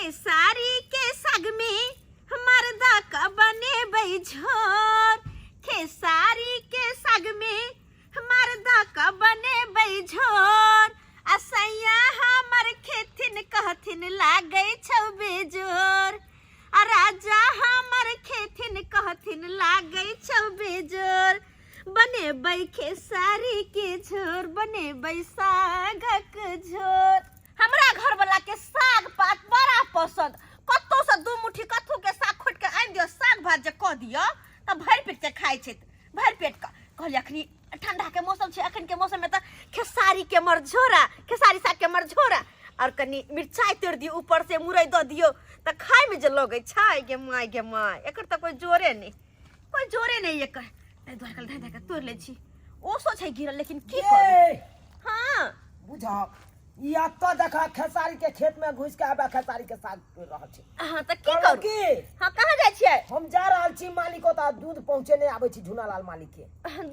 खेसारी के साग में मर्दा का बनेबै झोर, खेसारी के साग में मर्दा का बनेबै झोर, आ सैया हमर खेथिन कहथिन लागै छौ बेजोर, आ राजा हमर खेथिन कहथिन लागै छौ बेजोर, बनेबै खेसारी के झोर, बनेबै सागक झोर। हमरा घर वाला के साग पात बड़ा पसंद, कतौ से दू मुट्ठी कथू के साग खोट के आनि दियौ, साग भात जे कऽ दियौ तऽ भरि पेट के खाइ छै, भरि पेट के। कहलियै अखनी ठंडा के मौसम छै, अखन के मौसम में तऽ खेसारी के मरझोरा, खेसारी साग के मरझोरा और कनी मिरचाई तोड़ि दियौ, ऊपर से मुरई दऽ दियौ तऽ खाय में जे लगै छै, गे my गे my, एकर तऽ कोइ जोरे नहि, कोइ जोरे नहि एकर। ताहि दुआरे कहलियै धाइ धाइ कऽ तोड़ि लै छी। ओसो छै गिरल, लेकिन की करू। हाँ बुझाओ, ई एतऽ देखा खेसारी के खेत में घुसि के आबे खेसारी के साग तोड़ि रहल छै। हाँ तऽ की कहलहुँ करू? की? हाँ, कहाँ जाइ छियै? हम जा रहल छी मालिक ओतऽ दूध पहुँचेने आबै छी झुनालाल मालिक के।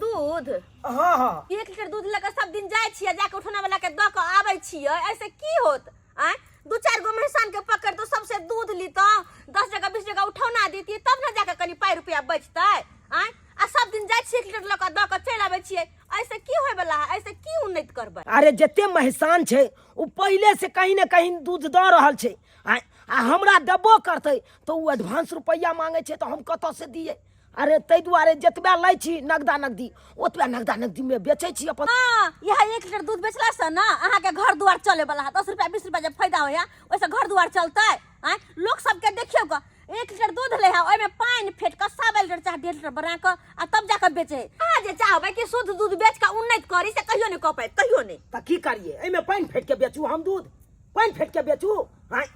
दूध? हाँ हाँ। 1 लीटर दूध लऽ कऽ सब दिन जाइ छियै, जाके उठौना वाला के दऽ कऽ आबै छियै, ऐसे की होत? आँय, दू चारि गो महिसान के पकड़ तो सबसे दूध लीतौ, 10 जगह 20 जगह उठौना देती तब ने जाके कनी पाइ रुपया बचतै। आँय, आ सब दिन जाइ छियै 1 लीटर लऽ कऽ दऽ कऽ चलि आबै छियै, ऐसे की होय वाला है? ऐसे की उन्नति करबै? अरे जते महिसान छै ओ पहिले से कहीं ने कहीं दूध दऽ रहल छै, आँय, आ हमरा देबो करतै तऽ ओ एडवांस रुपैआ मांगै छै तऽ हम कतऽ से दियै? अरे ताहि दुआरे जतबे लै छी नगदा नगदी ओतबे नगदा नगदी में बेचै छी अपन। हाँ, यह 1 लीटर दूध बेचला से ना अहाँ के घर दुआर चले वाला है। 10 रुपया 20 रुपया जे फायदा होया ओइसे घर दुआर चलतै। आँय, लोक सबके देखियौ ग, 1 लीटर दूध ले है ओइमे पानि फेट कऽ 1.25 लीटर चाहे 1.5 लीटर बना कऽ आ तब जाकऽ बेचै है। अहाँ जे चाहबै कि शुद्ध दूध बेच कऽ उन्नति करी से कहियो नहि कऽ पायब, कहियो नहि। तऽ की करियै, एहिमे पानि फेट के बेचू हम दूध? पानि फेट के बेचू? आँय,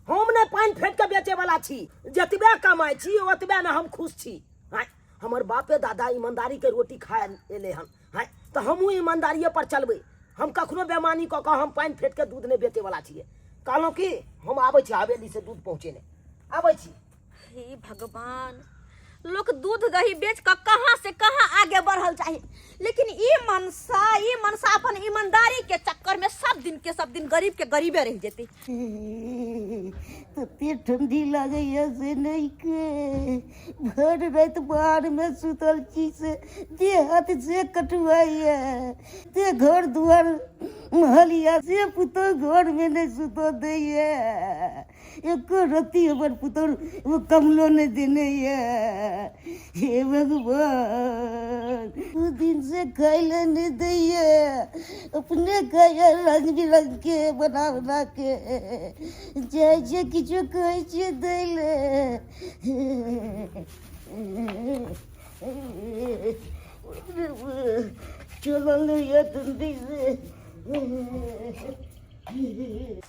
हम नहि पानि फेट के बेचे वाला छी, जतबे कमाइ छी ओतबे मे हम खुश छी। आँय, हमर बापे दादा ईमानदारी के रोटी खाय एलै हन, आँय, तऽ हमहूँ ईमानदारिये पर चलबै। हम कखनो बेमानी कऽ कऽ हम पानि फेट के दूध नहि बेचे वाला छियै। कहलहुँ कि हम आबै छी हवेली से दूध पहुँचेने आबै छी। हे भगवान, लोक दूध दही बेच कऽ कहाँ से कहाँ आगे बढ़ल चाही, लेकिन ई मनसा अपन ईमानदारी के चक्कर में सब दिन के सब दिन गरीब के गरीबे रह जेते। तते ठंडी लागैया से नहीं के भर रात बाहर में सुतल छी से देह हाथ से कटुआइया, ते घर दुआर महलिया से पुतोह घर में नहीं सुतऽ दैया, एको रत्ती हमर पुतोह ओ कमलो नहीं देने ये। हे भगवान, दू दिन से खाय ले नहीं दैया, अपने खाइया रंग बिरंग के बना बना के, जाइ छै किछु कहै छियै दै ले। चलल नहीं ये ठंडी से।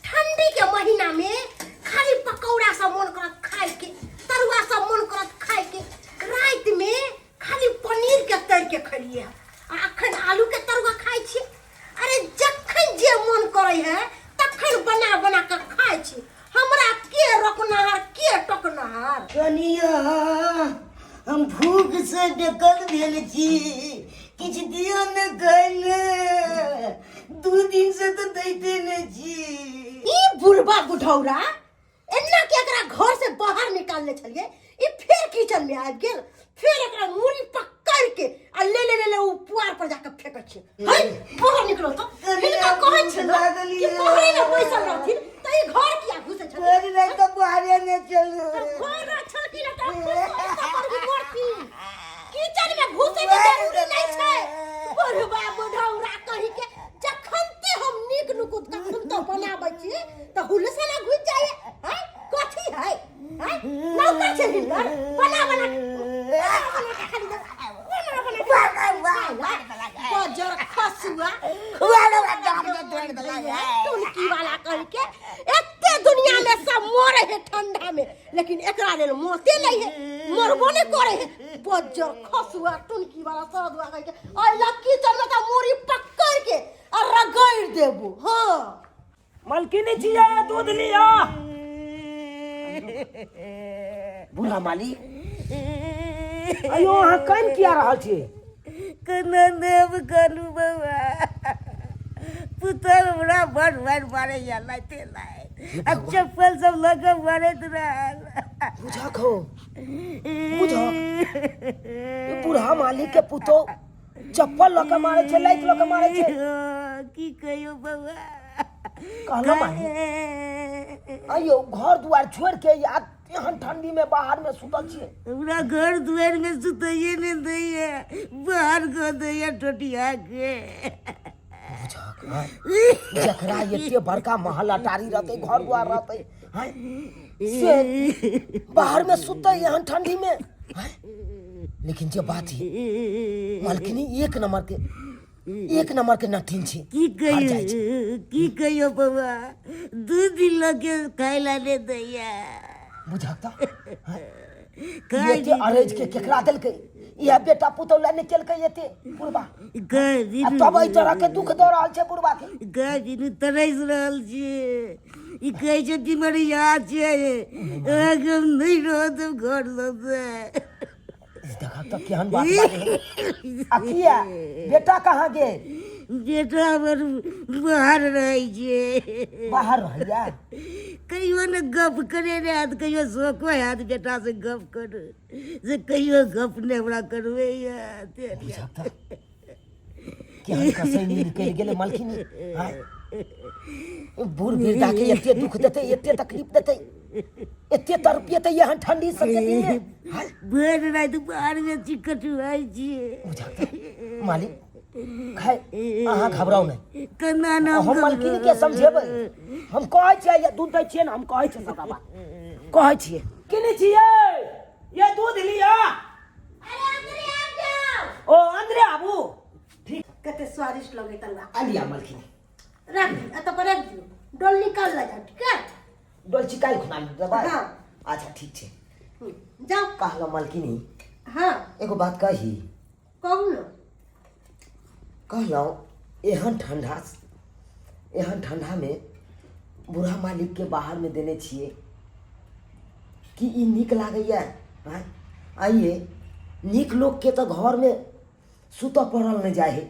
ठंडी के महीना में खाली पकौड़ा सब मन करत खाए के, तरुआ सब मन करत खाए के। रात में खाली पनीर के तर के खलिए आ अखन आलू के तरुआ खाए छी। अरे जखन जे मन करे है तखन बना बना के खाए छी, हमरा के रोकनहार के टोकनहार। कनिया, हम भूख से बेकल भेल छी, किछु दियौ ने खाइले, 2 दिन से तऽ दैते नहि छी। ई बुढ़बा बुढ़ौरा एना के एकरा घर से बाहर निकालने छलिए, ई फेर किचन में आबि गेल, फेर एकरा मूड़ी पकड़ के आ ले ले ले ले उ पुआर पर जाके फेंकै छियै। है बाहर निकलो तो हिनका कहै छै ने कि बाहरे में बैसल रहथिन तऽ ई घर किया घुसै छथिन? घर नहि तऽ बाहरे नहि चलू। घर छलखिन तऽ खुश होइत मरथिन। किचन में घुसै के जरूरी नहि छै। बुढ़बा बुढ़ौरा कहि के जखन ते हम नीक नुकुत कखन तो बनाबै छी तऽ हुलसना घुसि जाइए। हैं कथी है? हैं नौकर छै हिनकर, बना बना के, बना बना के खाली दे, बना बना के बजर खसुआ टुनकी वाला कहि के एते दुनिया में सब मरे है ठंडा में, लेकिन एकरा लेल मौते नहीं है, मरबो नहीं करे है। बजर खसुआ टुनकी वाला सरदुआ कहि के ओइ लक्की चल में त मूड़ी पकड़ के आ रगड़ देबो। हाँ मलकिनी छियै, दूध लिअ। बूढ़ा मालिक, अयो अहाँ कान किया रहल छी? केना देब कानू बौआ, पुतोह हमरा बड़ मारि मारैया लाइते लाइट। आ चप्पल सब लऽ कऽ मारैत रहल। बुझक हो, बुझक, ई बूढ़ा मालिक के पुतोह चप्पल लऽ के मारै छै, लाइट लऽ के मारै छै। की कहियो बौआ। कहलहुँ मालिक, अइयो घर दुआर छोड़ि के आ एहन ठंडी में बाहर में सुतल छियै? हमरा घर दुआर में सुतैये नहि दैया, बाहर कऽ दैया टोटिया के। बुझक हँ? जकरा एते बड़का महल अटारी रहतै, घर दुआर रहतै, हँ? से बाहर में सुतै एहन ठंडी में, हँ? लेकिन जे बात है मालकिनी, एक नंबर के, एक नंबर के नटीन छी। की हार जाइ छै। कहियो, की कहियो बौआ, 2 दिन लगे खाय ला नहि दैया। बुझक तऽ, हँ? खाय एते अरेज के केकरा देलकै? इएह बेटा पुतौह लए नहि केलकै एते बुढ़बा, गाय आ बिनु तब एहि तरह के दुख दऽ रहल छै बुढ़बा के। गाय बिनु तरसि रहल छियै। ई कहै छै बिमरिया छै, अहाँके हम नहि रहऽ देब घर सबसँ। देखा तऽ केहन बात बाजै है। आ किया, बेटा कहाँ गेल? बेटा हमर बाहर रहै छै। बाहर रहैया? कहियो ने गप करे ने हैत, कहियो शौको हैत बेटासँ गप करू से, कहियो गप नहि हमरा करबैया। बुझक तऽ केहन कसैनी निकलि गेलै मलखिनी, आँय? बूढ़ वृद्धा के एते दुख देतै, एते तकलीफ देतै, एते तड़पियतै एहन ठंडी सबके दिन में, आँय? भरि राति बाहरमे छी, कटुआइ छियै। बुझक तऽ मालिक, खैर अहाँ घबराउ नहि। केना नाम? हम मलकिनी के समझेबै। हम कहै छियै, या दूध दै छियै ने, हम कहै छियै, सबटा बात कहै छियै। किने छियै ये दूध लिअ। अरे अंदरे आबि जाउ। ओ अंदरे आबू, ठीक। कते स्वादिष्ट लगै तरुआ। आ लिअ मलकिनी। रख दी, एतऽ पर रख दियौ, डोल निकाल लऽ जाउ, ठीक है? डोलची काल्हि खुना देबै। हाँ। अच्छा ठीक छै। जाउ। कहलहुँ मलकिनी। हाँ। एगो बात कही? कहू ने। कहलहुँ एहन ठंडा, एहन ठंडामे बूढ़ा मालिकके बाहरमे देने छियै कि ई नीक लागैए? आँय आइए, नीक लोकके तऽ घरमे सुतऽ पड़ल नहि जाइ हइ,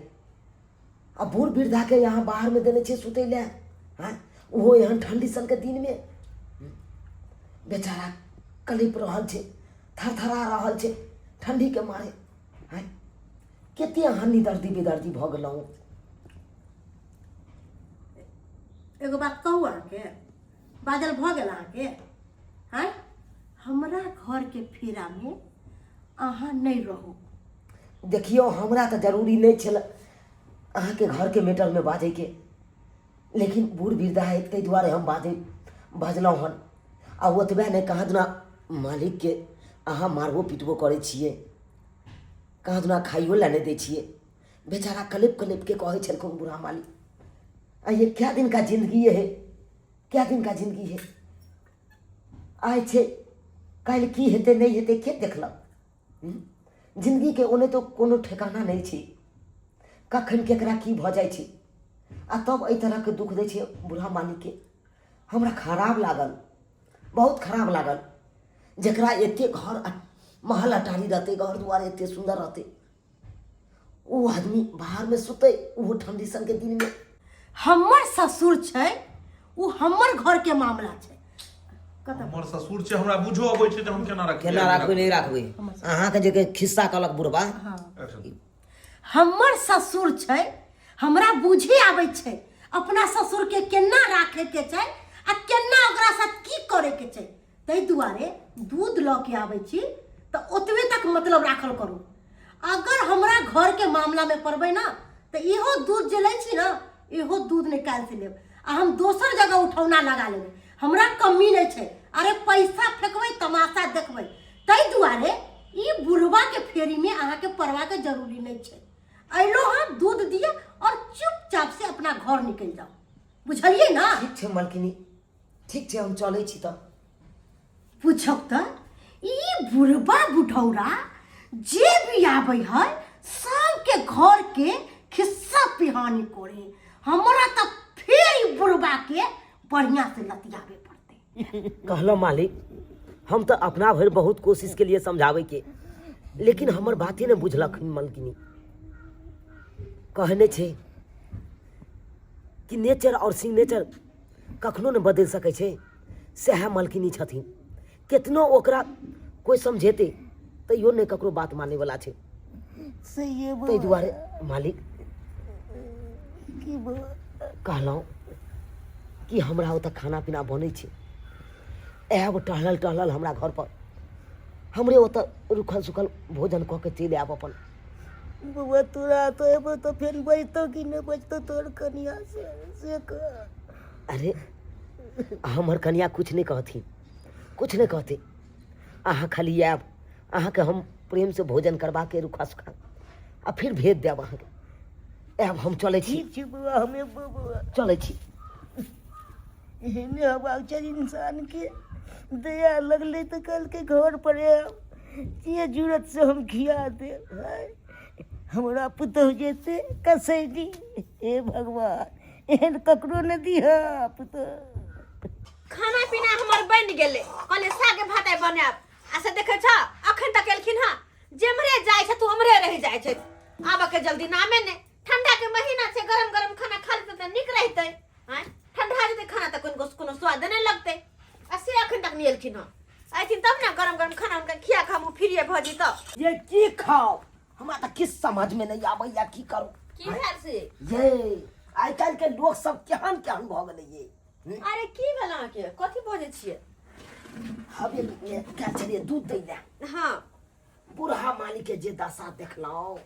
आ बूढ़ वृद्धाके यहाँ बाहरमे देने छियै सुतै लए, आँय, ओहो एहन ठंडी सनके दिनमे। बेचारा कलपि रहल छै, थरथरा रहल छै ठंडीके मारे, आँय। कते अहाँ निदर्दी बेदर्दी भऽ गेलहुँ। एगो बात कहू अहाँके? बाजल भऽ गेल अहाँके? आँय, हमरा घरके फेरामे अहाँ नहि रहू। देखियौ, हमरा तऽ जरूरी नहि छल अहाँके घरके मैटरमे बाजैके, लेकिन बूढ़ वृद्धा है ताहि दुआरे हम बाजै बाजलहुँ हन। आ ओतबे नहि, कहाँ दिना मालिकके अहाँ मारबो पीटबो करै छियै, कहाँ दिना खाइयो लए नहि दै छियै। बेचारा कलपि कलपि के कहै छलखुन बूढ़ा मालिक, आ ये क्या दिन का जिंदगी है, क्या दिन का जिंदगी है, आइ छै काल्हि की हेतै नहि हेतै के देखलक? जिंदगीके ओने तऽ कोनो ठेकाना नहि छै, कखन केकरा की भऽ जाइ छै। आ तब एहि तरहके दुःख दै छै बूढ़ा मालिकके, हमरा खराब लागल, बहुत खराब लागल। जकरा एते घर महल अटारी रहतै, घर दुआर एते सुन्दर रहतै, ओ आदमी बाहरमे सुतै, ओहो ठंडी सनके दिनमे। हमर ससुर छै, ओ हमर घरके मामला छै। कतऽ हमर ससुर छै, हमरा बुझो अबै छै जे हम केना रखबै। केना राखबै नहि राखबै, अहाँके जे खिस्सा कहलक बुढ़बा। हमर ससुर छै, हमरा बुझे आबै छै अपना ससुरके केना राखैके छै आ केना ओकरा साथ की करैके छै। ताहि दुआरे दूध लऽ के आबै छी तऽ ओतबे तक मतलब राखल करू। अगर हमरा घरके मामलामे पड़बै ने तऽ इहो दूध जे लै छी ने, इहो दूध नहि काल्हि से लेब, आ हम दोसर जगह उठौना लगा लेबै। हमरा कमी नहि छै। अरे पैसा फेकबै, तमाशा देखबै। ताहि दुआरे ई बुढ़बाके फेरीमे अहाँके पड़बाके जरूरी नहि छै। अयलहुँ हँ, दूध दिअ और चुपचाप से अपना घर निकलि जाउ, बुझलियै ने? ठीक छै मलकिनी, ठीक छै, हम चलै छी तऽ। पूछब तऽ ई बुढ़बा बुढ़ौरा जे भी आबै है, सबके घर के खिस्सा पिहानी करे। हमरा तऽ फेर ई बुढ़बा के बढ़िया से लतियाबे पड़तै। कहलहुँ मालिक, हम तऽ अपना भरि बहुत कोशिश केलिए समझाबैके, लेकिन हमर बाते नहि बुझलक मलकिनी। कहने छै कि नेचर और सिग्नेचर कखनो नहि बदलि सकै छै सएह मलकिनी छथिन केतनो ओकरा कोइ समझेतै तैयो नहि ककरो बात मानैवला छै सहिए ताहि बौआ दुआरे मालिक की बौआ कहलहुँ कि हमरा ओतऽ खाना पीना बनै छै आयब टहलल टहलल हमरा घरपर हमरे ओतऽ रुखल सुखल भोजन कऽ के चलि आयब अपन बौआ तोरा तो एबो तो फेर बजतो कि नहि बजतो तोर कनिया से से कह अरे हमर कनिया कुछ नहि कहथिन कुछ नहि कहते अहाँ खाली आयब अहाँके हम प्रेमसँ भोजन करबाके रुखा सुखा आ फिर भेज देब अहाँके आयब हम चलै छी ठीक छै बौआ हम एबो बौआ चलै छी एहने हेबाक चाही इंसानके दया लगलै तऽ कहलकै घर पर आयब जे जरूरत से हम खिया देब हाय हमरा पुतहु जेतै कसैली हे भगवान एहन ककरो नहि दिह पुतहु खाना पीना हमर बनि गेलै कहलियै साग भात आइ बनायब आ से देखै छ अखन तक एलखिन हँ जेम्हरे जाइ छै तू ओम्हरे रहि जाइ छै आबऽ के जल्दी नामे नहि ठंडा के महीना छै गरम गरम खाना खा लेतै तऽ नीक रहितै आँय ठंडा जेतै खाना तऽ कोनो कोनो स्वाद नहि लगतै आ से अखन तक नहि एलखिन हँ अयथिन तब ने गरम गरम खाना हुनका खिया खा हमहूँ फ्रीए भऽ जैतौ ये की खाओ हमरा तऽ किछु समझमे नहि आबैया की करू की भेल से ये आइ काल्हि के लोक सब केहन केहन भऽ गेलै ये अरे की भेल अहाँके कथी बजै छियै हवेली के गेल छलियै दूध दै लए हँ बूढ़ा मालिक के जे दशा देखलहुँ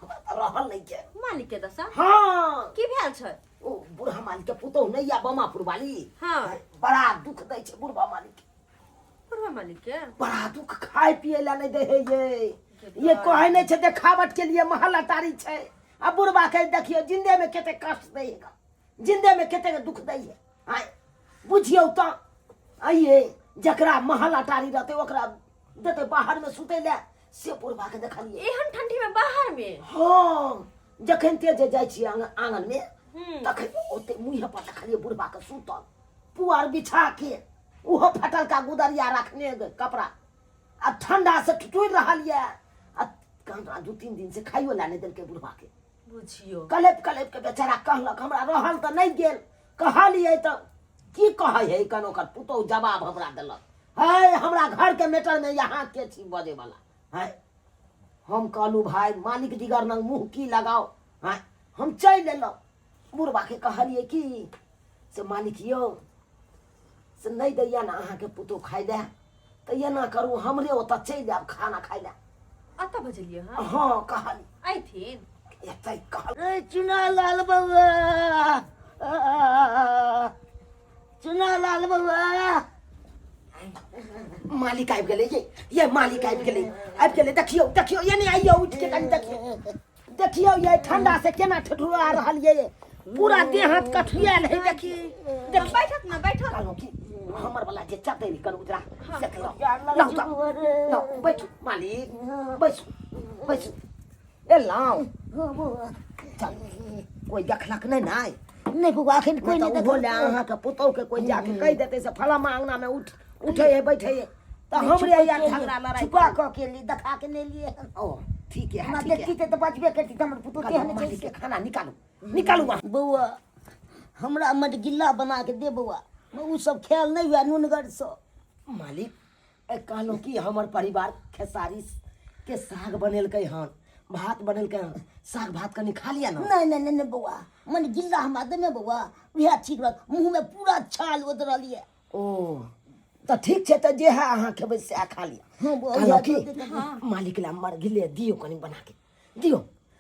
हमरा तऽ रहल नहि गेल मालिक के दशा हँ की भेल छै ओ बूढ़ा मालिक के पुतोहु नहि या बमापुर वाली हँ। बड़ा दुख दै छै बुढ़बा मालिक के बुढ़वा मालिक के बड़ा दुख खाय पिए ला नहीं दे है ये ये कहै नहीं छै देखावट के लिए महल अटारी छै आ बुढ़बा के देखियो जिंदे में कते कष्ट दै है जिंदे में कते दुख दै है आय बुझियौ तऽ आइए जकरा महल अटारी रहतै ओकरा देतै बाहर में सुतै लए से बुढ़बा के देखलियै एहन ठंडी में बाहर में हँ जखन ते जे जाइ छियै आङन में तखन ओते मुँहे पर देखलियै बुढ़बा के सुतल पुआर बिछा के ओहो फटलका गुदरिया रखने कपड़ा आ ठंडा से ठिठुरि रहल यऽ आ हमरा 2-3 दिन से खाइयो ला नहि देलकै बुढ़बा के बुझियो कलेप कलेप के बेचारा कहलक हमरा रहल तऽ नहि गेल कहलियै तऽ की कहै है कन ओकर पुतोहु जवाब हमरा देलक है हमरा घर के मैटर में यहाँ के छी बजे वाला है हम कहलू भाई मालिक दिगर नंग मुँह की लगाओ है हम चलि एलहुँ बुढ़बा के कहलियै कि से मालिक यौ से नहि दैया ने अहाँके पुतोहु खाइ लए तऽ एना करू हमरे ओतऽ चलि आयब खाना खाइ लए अतऽ बजलियै हँ हँ कहली अयथिन एतै कहल ए चुना लाल बउआ चुना लाल बउआ मालिक आबि गेलै ये ये मालिक आबि गेलै आबि गेलै देखियौ देखियौ ये नहि आइयौ उठि के कनि देखियौ देखियौ ये ठंडा से केना ठिठुरा रहल ये पूरा देह हाथ कठियाल है देखियौ देखियौ बैठत ना बैठत कहलहुँ कि हमर वाला जे चतैर करू उजरा से लाउ लाउ तऽ लाउ बैठू मालिक बैसू बैसू ए लाउ हाँ बौआ चल कोई देखलक नहि ने नहि बौआ एखन कोई नहि नहि तऽ ओहो लए देखलक अहाँके पुतोहके कोई जाके कहि देतै से फलामा अङ्गनामे उठ उठै है बैठै है तऽ हमरे यार झगड़ा लड़ाइ छुपा कऽ के लिए देखा के नहि लिए ओ ठीक है हमरा ठीक है देखती तऽ बचबे करती तऽ हमर पुतोह कहलहुँ, तेहन छै मालिक के खाना निकालू निकालू वहाँ बौआ हमरा मटगिल्ला बना के दे बौआ ओ सब खायल नहि हुए नुनगरसँ मालिक ए कहलहुँ कि हमर परिवार खेसारी के साग बनेलकै हन भात बनेलकै हन साग भात कनि खा लिअ ने नहि नहि नहि नहि बौआ मटगिल्ला हमरा देने बौआ उएह ठीक रहत मुँहमे पूरा छाल उतरल यऽ ओ तऽ ठीक छै तऽ जे है अहाँ खेबै सएह खा लिअ हँ बौआ कहलहुँ उएह कि दऽ दे मालिक लए मरगिले दियौ कनि बना के दियौ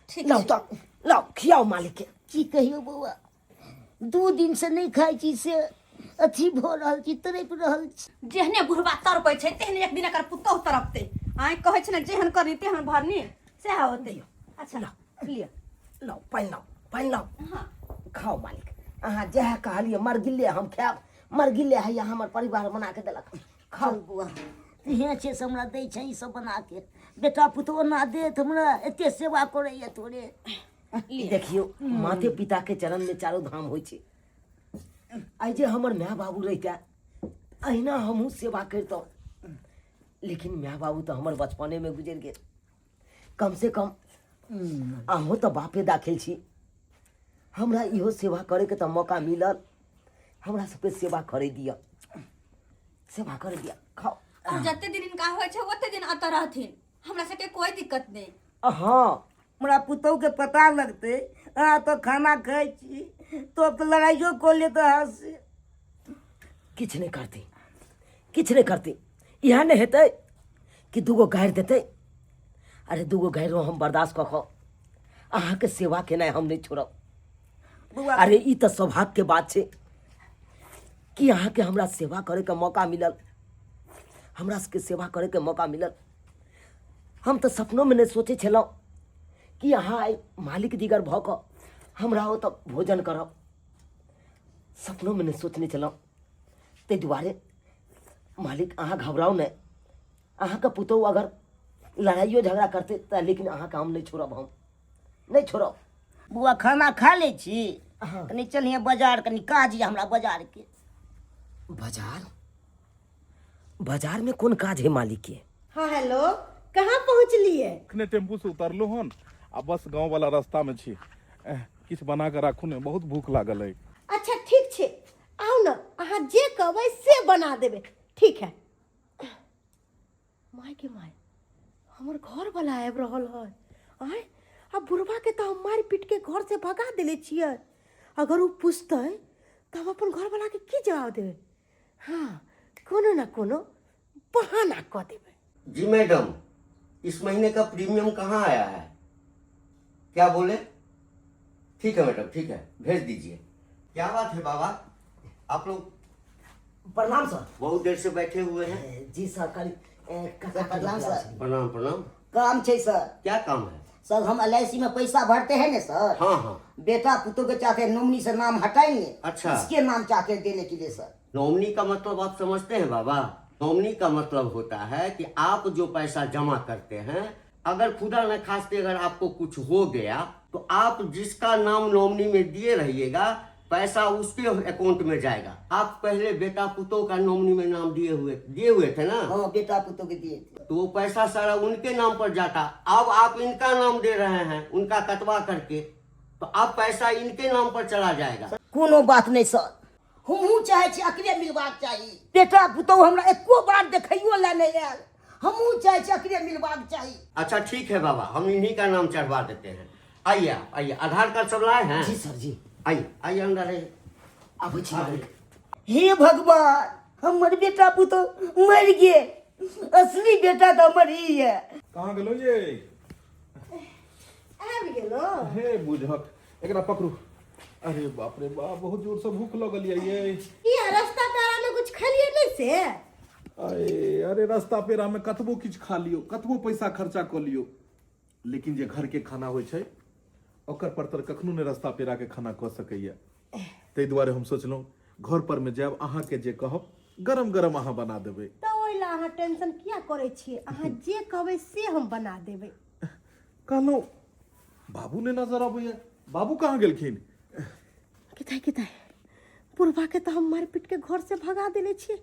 ठीक लाउ छै। तऽ लाउ खियाउ मालिक के की कहियौ बौआ 2 दिन से नहि खाइ छी से अथी भऽ रहल छी तड़पि रहल छी जेहने बुढ़बा तड़पै छै तेहने एक दिन एकर पुतोह तड़पतै आँय कहै छै ने जेहन करनी तेहन भरनी सएह होतै अच्छा लिअ लाउ पानि लाउ पानि लाउ हँ खाउ मालिक अहाँ जएह कहलियै मरगिल्ले हम खायब मरगिल्ले हैया हमर परिवार बना के देलक खाउ चल बौआ इहे छै से हमरा दै छै ई सब बना के बेटा पुतोह ना देत हमरा एते सेवा करैया तोरे देखियौ माते पिता के चरण में चारो धाम होइ छै आइ जे हमर माय बाबू रहिते अहिना हमहूँ सेवा करितहुँ लेकिन माय बाबू तऽ हमर बचपने में गुजरि गेल कम से कम अहूँ तऽ बापे दाखिल छी हमरा इहो सेवा करैके तऽ मौका मिलल हमरा सबके सेवा करै दिअ, सेवा करै दिअ। खाओ। और जते दिन इनका होइ छै ओते दिन अतऽ रहथिन, हमरा सबके कोई दिक्कत नहि। हँ, हमरा पुतहु के पता लगतै अहाँ तऽ खाना खाइ छी तो तऽ लड़ाइयो कऽ लेत अहाँ से। किछु नहि करतै, किछु नहि करतै। इएह ने हेतै कि दूगो गारि देतै। अरे दूगो गारिो हम बर्दाश्त कऽ कऽ अहाँके सेवा केनाइ हम नहि छोड़ब। बौआ, अरे ई तऽ सौभाग्यके बात छै कि अहाँके हमरा सेवा करैके मौका मिलल, हमरा सबके सेवा करैके मौका मिलल। हम तऽ सपनोमे नहि सोचै छलहुँ कि अहाँ आइ मालिक दिगर भऽ कऽ हमरा ओतऽ भोजन करब, सपनोमे नहि सोचने छलहुँ। ताहि दुआरे मालिक अहाँ घबराउ नहि, अहाँके पुतहु अगर लड़ाइयो झगड़ा करतै तऽ लेकिन अहाँके हम नहि छोड़ब, हम नहि छोड़ब। बौआ खाना खा लै छी? हाँ। कनि चलिए बाजार, कनि काज यऽ हमरा बाजार के। बाजार? बाजार में कोन काज है मालिक के? हाँ हेलो, कहाँ पहुँचलिए? अखने टेम्पू से उतरलहुँ हन आ बस गाँव वाला रास्ता में छी। किछु बना कऽ राखू ने, बहुत भूख लागल अइ। अच्छा ठीक छै, आउ ने, अहाँ जे कहबै से बना देबै। ठीक है। माय के माय, हमर घर वाला आबि रहल है। आँय, आ बुढ़वा के तऽ हम मारि पीट के घर से भगा देले छियै। अगर ओ पूछतै तऽ हम अपन घर वाला के की जवाब देबै? हाँ, कोनो ना कोनो बहाना कऽ देबै। जी मैडम, इस महीने का प्रीमियम कहाँ आया है? क्या बोले? ठीक है मैडम, ठीक है, भेज दीजिए। क्या बात है बाबा, आप लोग? प्रणाम सर। बहुत देर से बैठे हुए हैं। जी सर, कल सर, प्रणाम सर। प्रणाम प्रणाम। काम छै सर। क्या काम है? सर, हम एल I सी में पैसा भरते हैं ना सर। हाँ हाँ। बेटा पुतोह के चाहते हैं नॉमिनी से नाम हटाएंगे। अच्छा। इसके नाम चाहते हैं देने के लिए सर। नॉमिनी का मतलब आप समझते हैं बाबा? नॉमिनी का मतलब होता है कि आप जो पैसा जमा करते हैं, अगर खुदा न खास्ते अगर आपको कुछ हो गया तो आप जिसका नाम नॉमिनी में दिए रहिएगा पैसा उसके अकाउंट में जाएगा। आप पहले बेटा पुतोह का नॉमिनी में नाम दिए हुए थे ना? हाँ, बेटा पुतोह के दिए थे। तो वो पैसा सारा उनके नाम पर जाता। अब आप इनका नाम दे रहे हैं उनका कटवा करके, तो अब पैसा इनके नाम पर चला जाएगा। कोनो बात नहीं सर, हमहूँ चाहे छी अकरे मिलबाक चाही। बेटा पुतोह हमरा एको बार देखैयो ला नहीं आयल, हमहूँ चाहे छी अकरे मिलबाक चाही। अच्छा ठीक है बाबा, हम इन्हीं का नाम चढ़वा देते हैं। आइए आप, आइए। आधार कार्ड सब लाए हैं? जी सर जी। आइए आइए, अंदर आइए। आबै छी मालिक। हे भगवान, हमर बेटा पुतोह मरि गेल, असली बेटा तऽ हमर ई है। कहाँ गेलो ये? आबि गेलो। हे बुझक, एकरा पकड़ू। अरे बाप रे बाप, बहुत जोर से भूख लगल ये। ये किया रास्ता पेरा में कुछ खेलिए नहीं से? अरे अरे, रास्ता पेरा में कतबो किछु खा लियो, कतबो पैसा खर्चा कऽ लियो, लेकिन जे घर के खाना होइ छै ओकर पर तर कखनो नहि रास्ता पेरा के खाना कऽ सकैया। ताहि दुआरे हम सोचलहुँ घर पर में जायब, अहाँके जे कहब गरम गरम अहाँ बना देबै। तऽ ओहि लए अहाँ टेंशन किया करै छियै? अहाँ जे कहबै से हम बना देबै। कहलहुँ बाबू नहि नजर अबैया, बाबू कहाँ गेलखिन? किताय किताय, बुढ़बा के तऽ हम मारि पीट के घर से भगा देले छियै,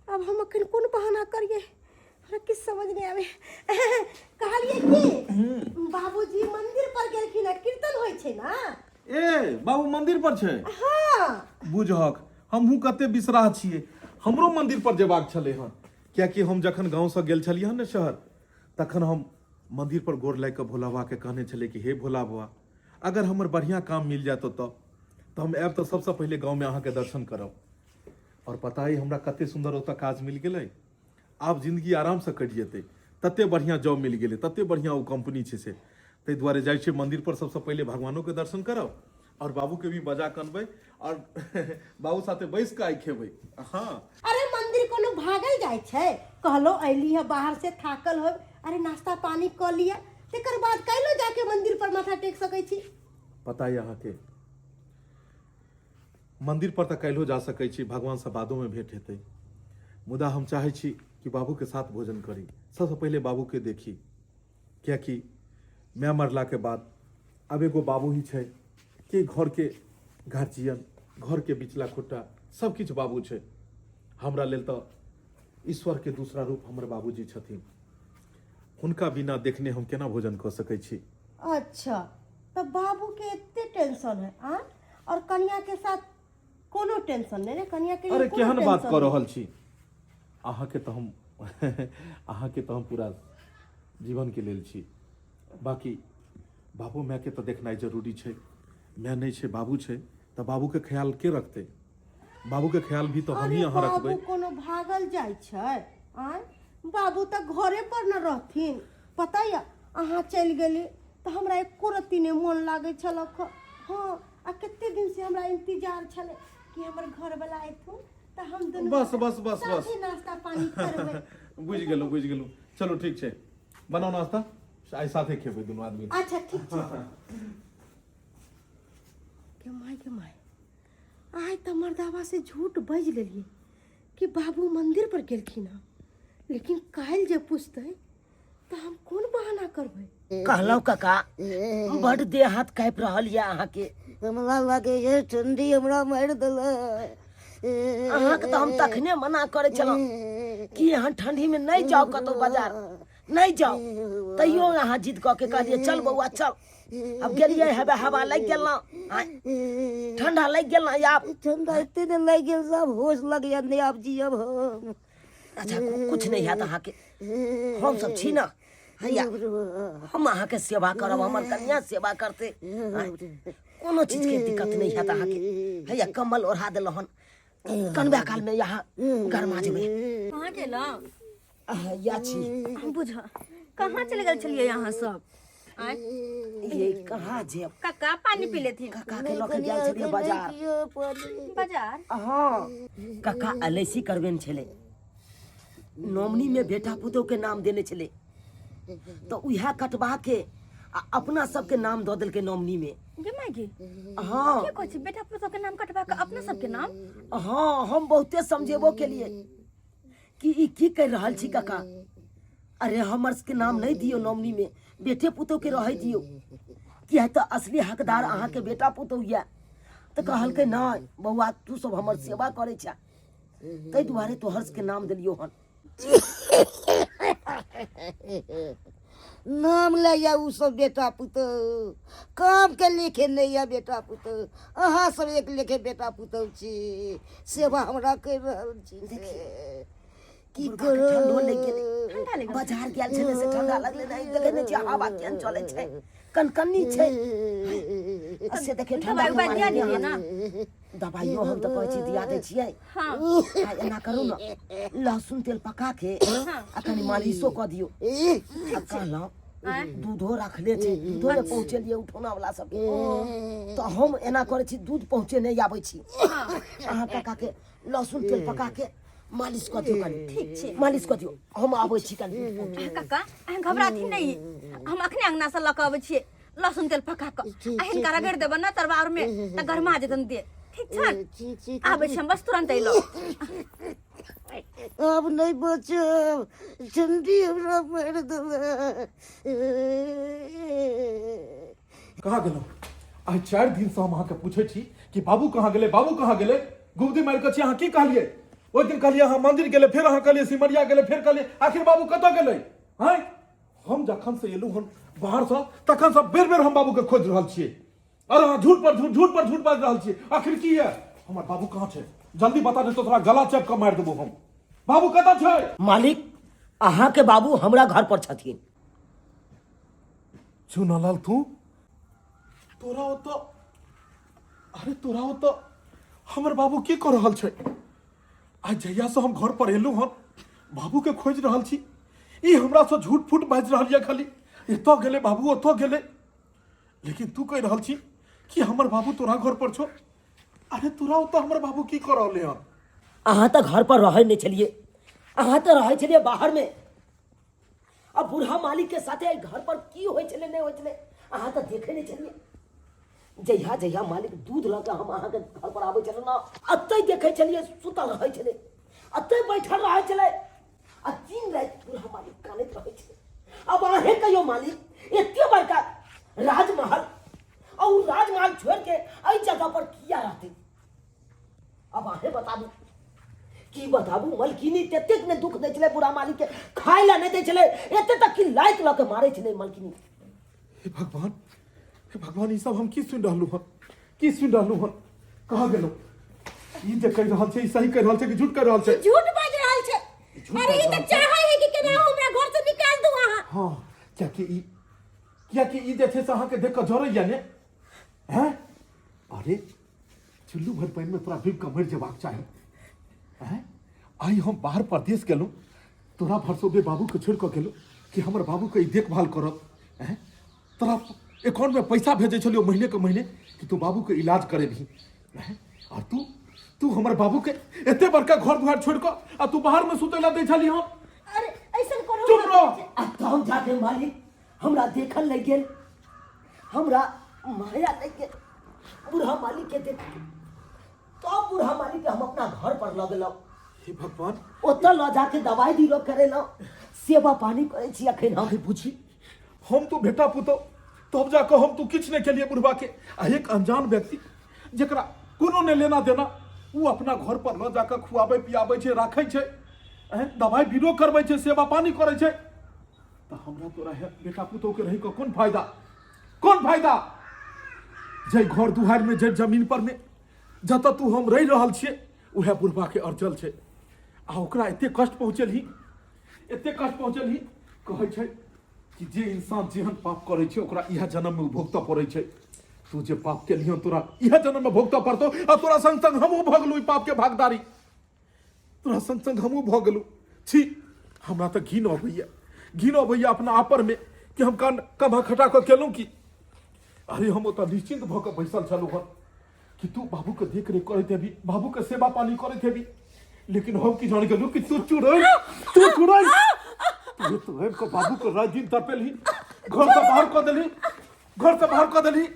अब हम अखन कोन बहाना करियै? हमरा किछु समझ नहि आबै। कहलियै कि बाबूजी मंदिर पर गेलखिन हँ, कीर्तन होइ छै ना। ए बाबू मंदिर पर छै? हाँ। बुझहक हमहूँ कते बिसराह छियै, हमरो मंदिर पर जेबाक छलै हन, कियाकि हम जखन गाँवसँ गेल छलियै हन ने शहर, तखन हम मंदिर पर गोर लागि कऽ भोला बाबाके कहने छलियै कि हे भोला बाबा, अगर हमर बढ़िआँ काम मिल जायत ओतऽ तऽ हम आयब तऽ सबसँ पहिले गाँवमे अहाँके दर्शन करब। और पता अइ हमरा कते सुन्दर ओतऽ काज मिल गेलै, आब जिंदगी आरामसँ कटि जेतै, तते बढ़िआँ जॉब मिल गेलै, तते बढ़िआँ ओ कंपनी छै से। ताहि दुआरे जाइ छियै मंदिर पर सबसँ पहिले भगवानोके दर्शन करब और बाबूके भी बजा कऽ अनबै और बाबू साथे बैस कऽ आइ खेबै। हाँ। अरे मंदिर कोनो भागल जाइ छै? कहलो अयली है बाहर से थाकल हो, अरे नाश्ता पानी कऽ लिअ, तकर बाद काल्हिो जाके मंदिर पर माथा टेक सकै छी। पता अइ अहाँके, मंदिर पर तऽ काल्हिो जा सकै छी, भगवानसँ बादोमे भेंट हेतै, मुदा हम चाहै छी कि बाबूके साथ भोजन करी, सबसँ पहिले बाबूके देखी, कियाकि माय मरलाके बाद आब एगो बाबू ही छै कि घरके गार्जियन, घरके बिचला खुट्टा सब किछु बाबू छै। हमरा लेल तऽ ईश्वरके दूसरा रूप हमर बाबूजी छथिन, हुनका बिना देखने हम केना भोजन कऽ सकै छी? अच्छा, तऽ बाबूके एते टेंशन है आ और कनिया के साथ कोनो टेंशन नहि ने कनिया के अरे केहन बात कऽ रहल छी अहाँके तऽ हम अहाँके तऽ हम पूरा जीवनके लेल छी बाकी बाबो मायके तऽ देखनाइ जरूरी छै माय नहि छै बाबू छै तऽ बाबूके ख्याल के रखतै बाबूके ख्याल भी तऽ हमही अरे अहाँ बाबू रखबै कोनो भागल जाइ छै आँय बाबू तऽ घरे पर न रहथिन पता यऽ अहाँ चलि गेली तऽ हमरा एको रत्ती नहि मोन लागै छलक हँ आ कते दिन से हमरा इंतजार छलै कि हमर घरवला अयथुन तऽ हम दुनू बस, बस, बस, बस। साथे नाश्ता पानी करबै बुझि गेलहुँ बुझि गेलहुँ चलू ठीक छै बनाउ नाश्ता आइ साथे खेबै दुनू आदमी अच्छा ठीक छै के माय के माय आइ तऽ मर्दाबा से झूठ बाजि लेलियै कि बाबू मंदिर पर गेलखिन हँ लेकिन काल्हि जे पूछतै तऽ हम कोन बहाना करबै कहलहुँ काका बड देह हाथ काँपि रहल यऽ अहाँके हमरा लागैए ठंडी हमरा मारि देलक अहाँके तऽ हम तखने मना करै छलहुँ कि अहाँ ठंडी में नहि जाउ कतहु बाजार नहि जाउ तैयो अहाँ जिद कऽ के कहलियै चल बौआ चल अब गेलियै हेबे हवा लागि गेल ना आँय, ठंडा लागि गेल ना आब ठंडा एते ने लागि गेल सब होश लगैया नहि आब जियब हम अच्छा कुछ नहि हैत अहाँके हम सब छी ना हैया हम अहाँके सेवा करब हमर कन्या सेवा करते आँय, कोनो चीजके दिक्कत नहि हैत अहाँके हैया कम्बल ओढ़ा देलहुँ हन कनबा काल में यहाँ गरमा जेबै कहाँ गेलहुँ या छी बुझ कहाँ चलि गेल छलियै अहाँ सब आँय ये कहाँ जेब काका पानी पी लेथिन काका के लऽ के गेल छलियै बाजार बाजार हाँ काका एल I C करबेने छलै नॉमिनी में बेटा पुतोह के नाम देने छलै तऽ उएह कटवा के आ अपना सबके नाम दऽ देलकै नॉमिनी में गे माय गे हाँ की कहै छी बेटा पुतोह के नाम कटवा के अपना सबके नाम हाँ हम बहुते समझेबो केलिए कि ई की कर रहल छी काका अरे हमर सबके नाम नहीं दियो नॉमिनी में बेटे पुतोह के रहे दियो किया तऽ असली हकदार अहाँके बेटा पुतोह यऽ तऽ कहलकै नहि बौआ तू सब हमर सेवा करै छह ताहि दुआरे तोहर सबके नाम देलियो हन नाम लैया उ सब बेटा पुतहु काम के लेखे नहि यऽ बेटा पुतहु अहाँ सब एक लेखे बेटा पुतहु छी सेवा हमरा करि रहल छी से की बुढ़बा के ठंडो लागि गेलै। करू ठंडा लागि गेलै। बाजार गेल छलै से ठंडा लगलै नहि देखै नहि छियै हवा केहन चलै छै कनकन्नी छै आ से देखियौ ठंडा दवाई के उवाई मारे दिया दियै ना दवाइयो हम तऽ कहै छी दिया दै छियै हाँ आ एना करू ने लहसुन तेल पका के आ कनि मालिशो कऽ दियौ आ कहलहुँ आँय? दूधो रखले छै दूधो ने पहुँचेलियै उठौना वाला सबके तऽ हम एना करै छी दूध पहुँचे नहि आबै छी अहाँ काका के लहसुन तेल पका के मालिश कऽ दियौ कनि ठीक छै। मालिश कऽ दियौ हम आबै छी कनि दूध पहुँचे काका अहाँ घबराथिन नहि हम अखने अंगना से लऽ कऽ अबै छियै लहसुन तेल पका कऽ आ हिनका रगड़ि देबनि ने तरवार मे तऽ गरमा जेतनि देह ठीक छनि ठीक ठीक आबै छी हम बस तुरंत अयलहुँ आब नहि बचब ठंडी हमरा मारि देलक कहाँ गेलहुँ आइ 4 दिनसँ हम अहाँके पूछै छी कि बाबू कहाँ गेलै बाबू कहाँ गेलै गुमती मारि कऽ छी अहाँ की कहलियै ओहि दिन कहलियै अहाँ मंदिर गेलै फेर अहाँ कहलियै सिमरिया गेलै फेर कहलियै आखिर बाबू कतऽ गेलै आँय हम जखन से एलहुँ हन बाहरसँ तखन से बेर बेर हम बाबूके खोजि रहल छियै और अहाँ झूठ पर झूठ झूठ पर झूठ बाजि रहल छियै आखिर की यऽ हमर बाबू कहाँ छै जल्दी बता दे तो तोरा गला चेप कऽ मारि देबो हम बाबू कतऽ छै मालिक अहाँके बाबू हमरा घर पर छथिन चुनालाल तू तोरा ओतऽ अरे तोरा ओतऽ हमर बाबू की कऽ रहल छै आ जहियासँ हम घर पर एलहुँ हन बाबूके खोजि रहल छी ई हमरासँ झूठ फूट बाजि रहल यऽ खाली एतऽ गेलै बाबू ओतऽ गेलै लेकिन तू कहि रहल छी कि हमर बाबू तोरा घर पर छौ अरे तोरा ओतऽ हमर बाबू की कऽ रहले हन अहाँ तऽ घर पर रहै नहि छलियै अहाँ तऽ रहै छलियै बाहरमे आ बूढ़ा मालिक के साथे एहि घर पर की होइ छलै नहि होइ छलै अहाँ तऽ देखै नहि छलियै जहिया जहिया मालिक दूध लऽ कऽ हम अहाँके घर पर आबै छलहुँ ने एतहि देखै छलियै सुतल रहै छलै एतहि बैठल रहै छलै आ दिन राति बूढ़ा मालिक कानैत रहै छलै आब अहें कहियौ मालिक एते बड़का राजमहल आ ओ राजमहल छोड़ि के एहि जगह पर किया रहतै अब अहें बताबू की बताबू मलकिनी ततेक ने दुख दै छलै बुढ़ा मालिक के खाय लए नहि दै छलै एते तक कि लाइक लऽ के मारै छलै मलकिनी हे भगवान हे भगवान ई सब हम की सुनि रहलहुँ हन की सुनि रहलहुँ हन कहाँ गेलहुँ ई जे कहि रहल छै ई सही कहि रहल छै कि झूठ कहि रहल छै झूठ बाजि रहल छै झूठ अरे ई बाजि तऽ रहल छै। चाहै है कि केना हमरा घर से निकाल दू अहाँ हँ कियाकि ई कियाकि ई जे छै से अहाँके देख कऽ जरैया ने हैं अरे चुल्लू भरि पानिमे तोरा डूबि कऽ मरि जेबाक चाही हैं आइ हम बाहर परदेश गेलहुँ तोरा भरसोबे बाबूके छोड़ि कऽ गेलहुँ कि हमर बाबूके ई देखभाल करत हैं तोरा अकाउंटमे पैसा भेजै छलियौ महीने के महीने कि तू बाबूके इलाज करेबही हैं और तू तू हमर बाबूके एते बड़का घर दुआर छोड़ि कऽ आ तू बाहरमे सुतै लए दै छली हम अरे ऐसन करो चुप रह आ तब जाके मालिक हमरा देखल लागि गेल हमरा माया लागि गेल बूढ़ा मालिक के देख के। तब बूढ़ा मालिक के हम अपना घर पर लऽ गेलहुँ हे भगवान ओतऽ लऽ जाके दवाइ दिलो करेलहुँ सेवा पानी करै छी अखन हम अरे बुझी हम तो बेटा पुतौ तब जाकऽ हम तो किछु नहि केलियै बुढ़बा के आ एक अनजान व्यक्ति जकरा कोनो नहि लेना देना ओ अपना घर पर लऽ जाकऽ खुआबै पियाबै छै राखै छै एँ, दवाइ बीरो करबै छै सेवा पानी करै छै तऽ हमरा तोरा हे बेटा पुतौके रहि कऽ कोन फायदा कोन फायदा जाहि घर दुआरिमे जाहि जमीन पर मे जतऽ तू हम रहि रहल छियै उएह बुढ़बाके अड़चल छै आ ओकरा एते कष्ट पहुँचेलही एते कष्ट पहुँचेलही कहै छै कि जे इंसान जेहन पाप करै छै ओकरा इएह जन्ममे ओ भोगतऽ पड़ै छै तू जे पाप केलही हन तोरा इएह जन्ममे भोगतऽ पड़तौ आ तोरा संग संग हमहूँ भऽ गेलहुँ ई पापके भागदारी तोरा संग संग हमहूँ भऽ गेलहुँ छी हमरा तऽ घिन अबैया घिन अबैया अपना आपरमे कि हम कान कमा खटा कऽ केलहुँ की अरे हम ओतऽ निश्चिन्त भऽ कऽ बैसल छलहुँ हन कि तू बाबूके देख रेख करैत हेबी बाबूके सेवा पानी करैत हेबी लेकिन हम की जान गेलहुँ कि तू चुड़ैल तू चुड़ैल तू तू आबि कऽ बाबूके राति दिन तपेलही घरसँ बाहर कऽ देलही घरसँ बाहर कऽ देलही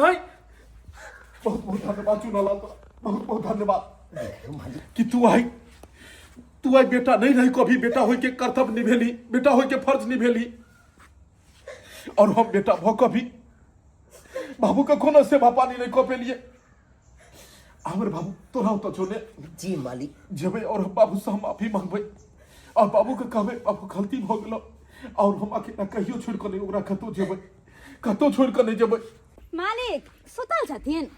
आँय बहुत बहुत धन्यवाद चुनालाल तोरा बहुत बहुत धन्यवाद कि तू आई बेटा नहीं रही कभी बेटा होय के कर्तव्य निभेली बेटा होय के फर्ज निभेली और हम बेटा भ कभी बाबू के कोनो सेवा पानी नहीं कऽ पेलिए हमर बाबू तोरा ओतऽ छौ ने जी मालिक जेबै और हम बाबू से हम माफी मांगबै और बाबू के कहबै बाबू गलती भऽ गेलो और हम अकेला कहियो छोड़ि कऽ नहि ओकरा कतौ जेबै कतौ छोड़ि कऽ नहि जेबै मालिक सुतल छथिन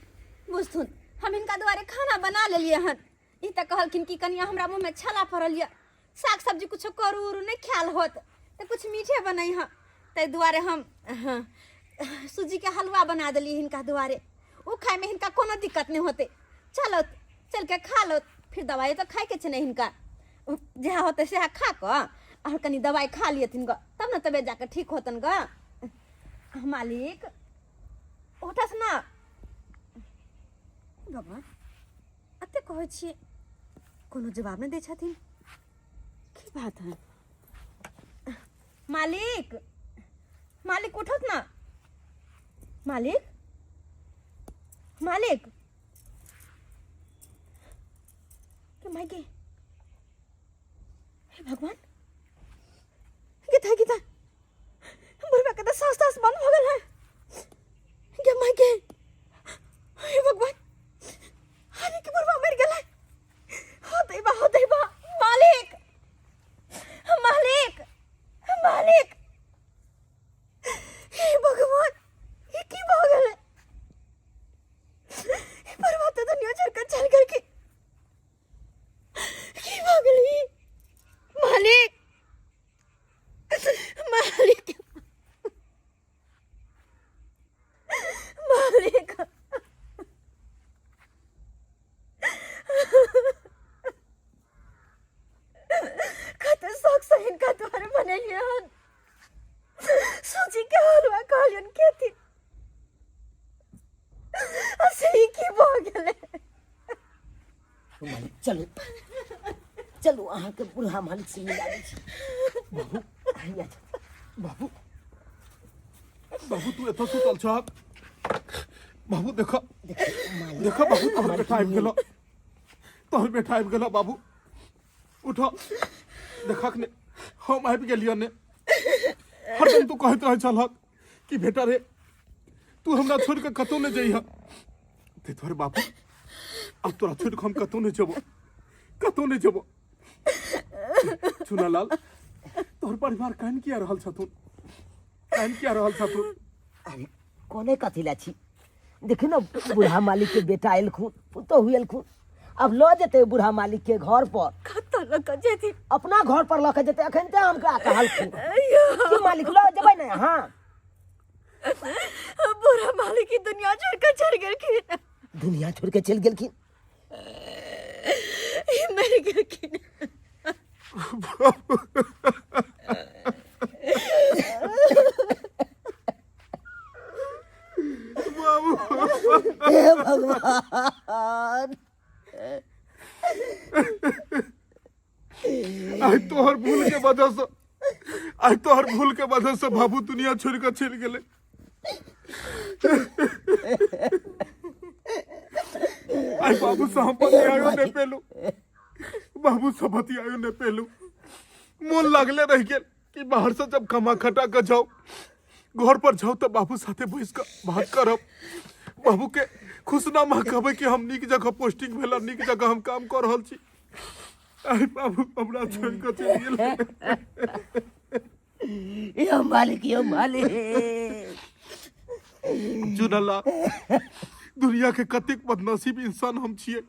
बुझथुन हम हिनका दुआरे खाना बना लेलियै हन ई तऽ कहलखिन कि कनिया हमरा मुँहमे छाला पड़ल यऽ साग सब्जी कुछो करू उरू नहि खायल होत तऽ कुछ मीठे बनै हँ ताहि दुआरे हम हाँ, सूजीके हलवा बना देलियै हिनका दुआरे ओ खायमे हिनका कोनो दिक्कत नहि होतै चलो चल के खा लो फिर दवाइ तऽ खायके छै ने हिनका जएह होतै सएह खा कऽ आओर कनि दवाइ खा लियथिन गऽ तब ने तबियत जाकऽ ठीक होतन गऽ मालिक उठस ना भगवान एते कहै छियै कोनो जवाब नहि दै छथिन की बात है मालिक मालिक उठत ना मालिक मालिक के माय के हे भगवान गीता गीता बुढ़वा के तऽ साँस तास बंद भऽ गेल है गे माय गे हे भगवान अरे के बुढ़वा मरि गेलै हो दैबा हो दैबा मालिक मालिक मालिक हे भगवान ई की भऽ गेलै ई बुढ़वा तऽ दुनिया छोड़ कऽ चल गेल की की भऽ गेलै ई? मालिक मालिक मालिक कते शौक से हिनका द्वारे बनेलियै हन सूजी के हलवा कहलियन खेथिन आ से ई की भऽ गेलै मालिक चलू चलू अहाँके बूढ़ा मालिक से मिला दै छी बाबू हैया छथि। बाबू बाबू तू एतऽ सुतल छहक बाबू देख देखियौ मालिक देख बाबू तोहर बेटा आबि गेलो तोहर बेटा आबि गेलो बाबू उठ देखक ने हम आबि गेलियो ने हरदम तू कहैत रहै छलहक कि बेटा रे तू हमरा छोड़ि कऽ कतहु नहि जइह ताहि दुआरे बाबू आब तोरा छोड़ि कऽ हम कतहु नहि जेबो कतहु नहि जेबो चुनालाल तोहर परिवार कान किया रहल छथुन कान किया रहल छथुन अरे कोने कथी ला छी देखियौ ने बूढ़ा मालिक के बेटा एलखुन पुतोहु एलखुन आब लऽ जेतै बूढ़ा मालिक के घर पर। कतऽ लऽ कऽ जेथिन? अपना घर पर लऽ के जेतै। अखन ते हमरा कहलखिन कि मालिक लऽ जेबै ने अहाँ? बूढ़ा मालिक की दुनिया छोड़ के चल गेलखिन। दुनिया छोड़ के चलि गेलखिन। ई मरि गेलखिन। हे भगवान, आइ तोहर भूल के वजह से, आइ तोहर भूल के वजह से बाबू दुनिया छोड़ के चलि गेलै। आइ बाबू से हम बतियायो नहि पेलू, बाबू से बतियायो नहि पेलू। मोन लागले रहि गेल कि बाहर से जब कमा खटा के जाओ, घर पर जाओ तो बाबू साथे बैस के बात करब, बाबू के खुशनामा कहबै कि हम नीक जगह पोस्टिंग भेल, नीक जगह हम काम कऽ रहल छी। आइ बाबू हमरा छोड़ि कऽ चलि गेल। यो मालिक, यो मालिक। चुनला, दुनिया के कतेक बदनसीब इंसान हम छियै,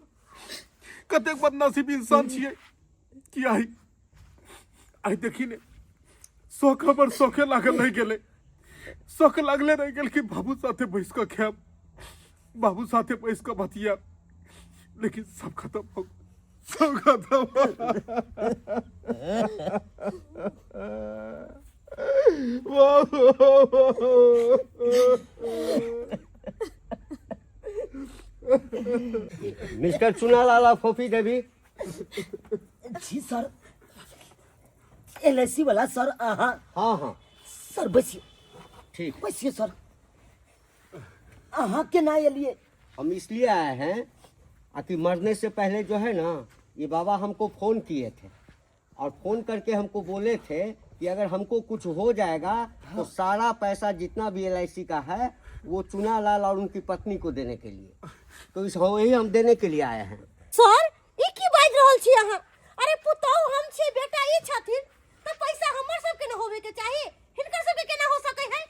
कतेक बदनसीब इंसान छियै कि आइ देखी ने, शौक हमर शौखे लागल रहि गेलै, शौक लागले रहि गेल कि बाबू साथे बैस कऽ खायब, बाबू साथे बैस कऽ बतियाब, लेकिन सब खत्म हो गेल, सब खत्म। बाबू। मिस्टर चुनालाल फोफी देवी। जी सर, एल I सी वाला सर अहाँ? हाँ हाँ। सर बैसिए। ठीक। बैसिए सर। अहाँ केना एलिए? हम इसलिए आए हैं कि मरने से पहले जो है ना, ये बाबा हमको फोन किए थे और फोन करके हमको बोले थे कि अगर हमको कुछ हो जाएगा तो सारा पैसा जितना भी एल का है वो चुनालाल और उनकी पत्नी को देने के लिए। तो इस वही हम देने के लिए आए हैं। सर, ई की बाजि रहल छी अहाँ? अरे पुतहु हम छी, बेटा ई छथिन, तऽ पैसा हमर सबके ने होबे के चाही, हिनकर सबके केना हो सकै है?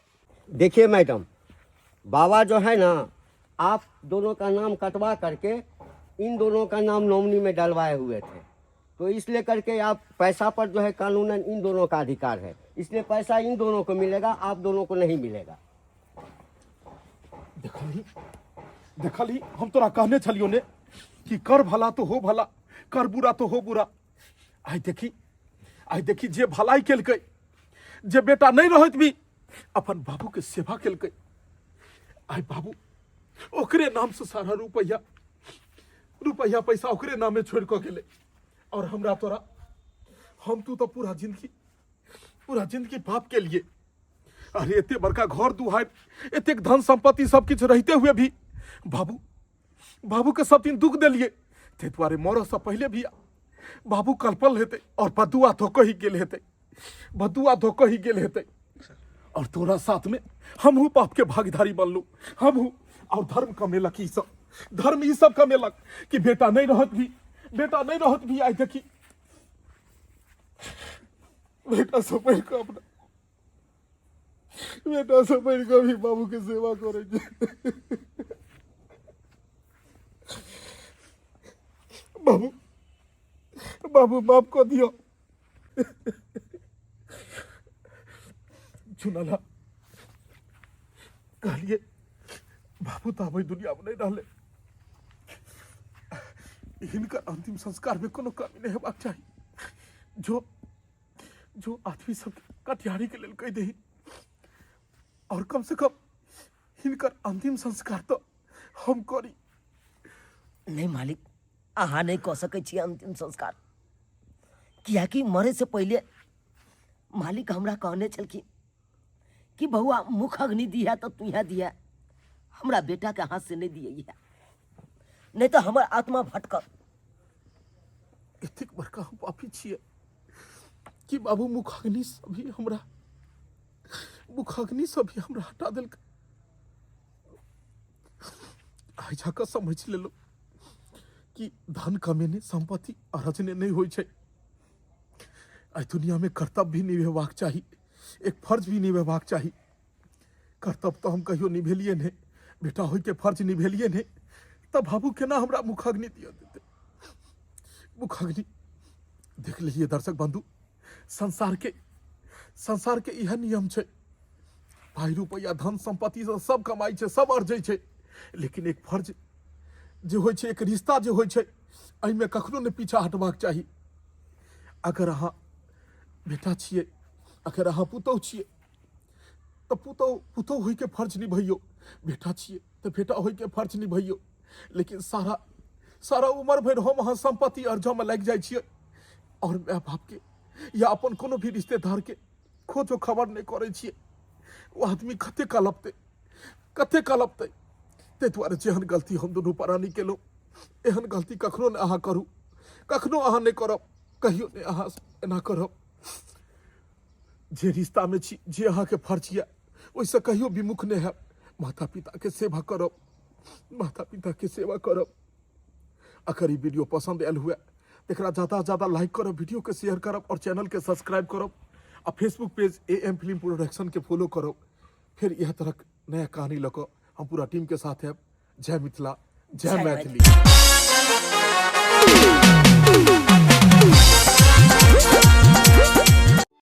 देखिए मैडम, बाबा जो है ना, आप दोनों का नाम कटवा करके इन दोनों का नाम नॉमिनी में डलवाए हुए थे, तो इसलिए करके आप पैसा पर जो है कानूनन इन दोनों का अधिकार है, इसलिए पैसा इन दोनों को मिलेगा, आप दोनों को नहीं मिलेगा। देखलही, देखलही, हम तोरा कहने छलियो ने कि कर भला तो हो भला, कर बुरा तो हो बुरा। आइ देखी, आइ देखी, जे भलाई केलकै, जे बेटा नहीं रहत भी अपन बाबू के सेवा केलकै, आइ बाबू ओकरे नाम से सारा रुपैया रुपैया पैसा ओकरे नामे छोड़ कऽ गेलै। और हमरा तोरा, हम तू तो पूरा जिंदगी, पूरा जिंदगी बाप के लिए, अरे एते बड़का घर दुहार, एतेक धन संपत्ति सब किछु रहते हुए भी बाबू, बाबू के सब दिन दुख देलिए, ताहि दुआरे मरऽ से पहले भी बाबू कलपल हेतै और बदुआ धोकऽ ही गेल हेतै, बदुआ धोकऽ ही गेल हेतै। और तोरा साथ में हमहू पाप के भागीदारी बनलू हमहू। और धर्म कमेलक ई सब, धर्म ई सब कमेलक कि बेटा नहीं रहत भी, बेटा नहीं रहत भी, आइ देखी बेटा सब बढ़ि कऽ अपना बेटा सब बढ़ि कऽ भी बाबू के सेवा करै छै। बाबू, बाबू माफ कऽ दियौ। चुनला कहलिए बाबू तऽ आब एहि दुनियामे नहि रहलै, हिनकर अंतिम संस्कारमे कोनो कमी नहि हेबाक चाही। जो जो आदमी सब कटिहारी के लेल कहि दही और कम से कम हिनकर अंतिम संस्कार तो हम करी। नहीं मालिक, अहाँ नहीं कऽ सकै छी अंतिम संस्कार, कियाकि मरे से पहिले मालिक हमरा कहने छलखिन कि बउआ मुख अग्नि दिया तो तुहे दिया, हमरा बेटा के हाथ से नहीं दिए, नहीं तो हमर आत्मा भटकल। एतेक बड़का हम पापी छियै कि बाबू मुखाग्नि से भी हमरा, मुखाग्नि से भी हमरा हटा देलकै। आइ जाकऽ समझ लेलहुँ कि धन कमेने संपत्ति अरजने नहि होइ छै। आइ दुनियामे कर्तव्य भी निभेबाक चाही, एक फर्ज भी निभेबाक चाही। कर्तव्य तऽ हम कहियो निभेलियै नहि, बेटा होइके फर्ज निभेलियै नहि, तऽ बाबू केना हमरा मुखाग्नि दिअ देतै? मुखाग्नि देख लेलियै दर्शक बंधु संसार के संसार के इएह नियम छै पाइ रुपैआ धन सम्पत्ति से सब कमाइ छै सब अर्जै छै लेकिन एक फर्ज जे होइ छै एक रिश्ता जे होइ छै एहिमे कखनो नहि पीछा हटबाक चाही अगर अहाँ बेटा छियै अगर अहाँ पुतहु छियै तऽ पुतहु पुतहु होइके फर्ज निभैयौ बेटा छियै तऽ बेटा होइके फर्ज निभैयौ लेकिन सारा सारा उम्र भरि हम अहाँ सम्पत्ति अर्जमे लागि जाइ छियै आओर माय बापके या अपन कोनो भी रिश्तेदारके खोजो खबर नहि करै छियै ओ आदमी कते कलपतै कते कलपतै ताहि दुआरे जेहन गलती हम दुनू प्राणी केलहुँ एहन गलती कखनो नहि अहाँ करू कखनो अहाँ नहि करब कहियो नहि अहाँ एना करब जे रिश्तामे छी जे अहाँके फर्ज यऽ ओहिसँ कहियो विमुख नहि हैब माता पिताके सेवा करब माता पिताके सेवा करब अगर ई वीडियो पसंद आयल हुए तो एकरा ज़्यादा से ज़्यादा लाइक करब वीडियो के शेयर करब और चैनल के सब्सक्राइब करब आ Facebook page A M film production के फॉलो करब फिर यह तरह नया कहानी लऽ कऽ हम पूरा टीम के साथ आयब जय मिथिला जय जय मैथिली मैथिली।